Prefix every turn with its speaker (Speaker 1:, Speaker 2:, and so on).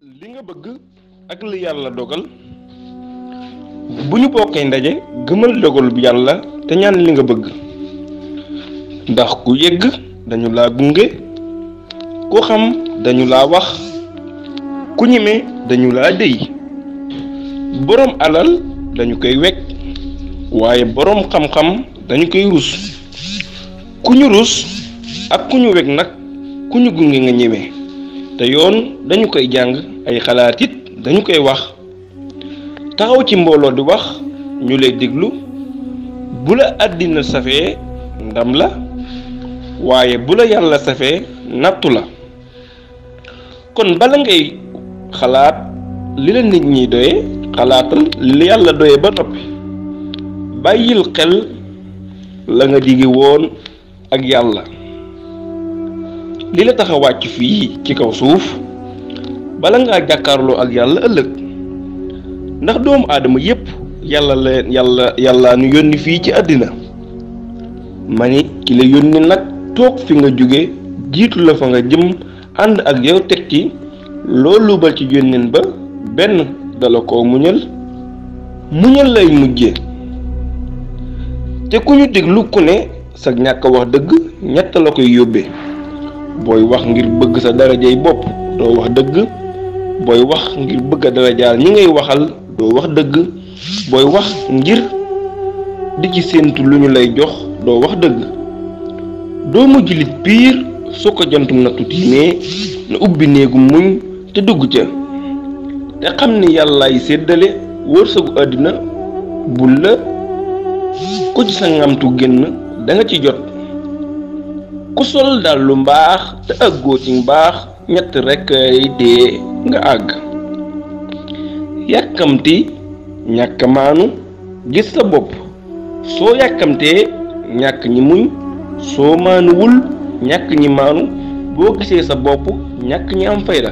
Speaker 1: li nga bëgg ak li yàlla dogal bu ñu bokkee ndaje gëmal dogal bi yàlla te ñaan li nga bëgg ndax ku yegg dañu laa gunge ku xam dañu laa wax ku ñime dañu laa déy boroom alal dañu koy wekk waaye boroom xam-xam dañu koy rus ku ñu rus ak ku ñu wekk nag ku ñu gunge nga ñeme te yoon dañu koy jàng ay xalaat it dañu koy wax taxaw ci mbooloo di wax ñu lay déglu bu la àddina safee ndam la waaye bu la yàlla safee nattu la kon bala ngay xalaat li la nit ñi doye xalaatal li yàlla doye ba noppi bàyyil xel la nga dige woon ak yàlla li la tax a wàcc fii ci kaw suuf bala ngaa jàkkaarloo ak yàlla ëllëg ndax doomu aadama yépp yàlla nu yónni fii ci àddina ma ni ki la yónni nag toog fi nga jóge jiitu la fa nga jëm ànd ak yow teg ci loolu bal ci yónneen ba benn dala ko muñal lay mujje te ku ñu déglu ku ne sa ñàkk wax dëgg ñett la koy yóbbee booy wax ngir bëgg sa darajay bopp doo wax dëgg booy wax ngir bëgg a darajaal ñi ngay waxal doo wax dëgg booy wax ngir di ci séentu lu ñu lay jox doo wax dëgg doomu jullit piir su ko jantum nattu tiimee na ubbi néegu muñ te dugg ca te xam ni yàllaay séddale wërsëgu àddina bul la ku ci sa ngamtu génn da nga ci jot ku sol dal lu mbaax te àggoo ci mbaax ñett rekk ay dee nga àgg yàkkamti ñàkk maanu gis sa bopp soo yàkkamtee ñàkk ñi muñ soo maanuwul ñàkk ñi maanu boo gisee sa bopp ñàkk ñi am fayda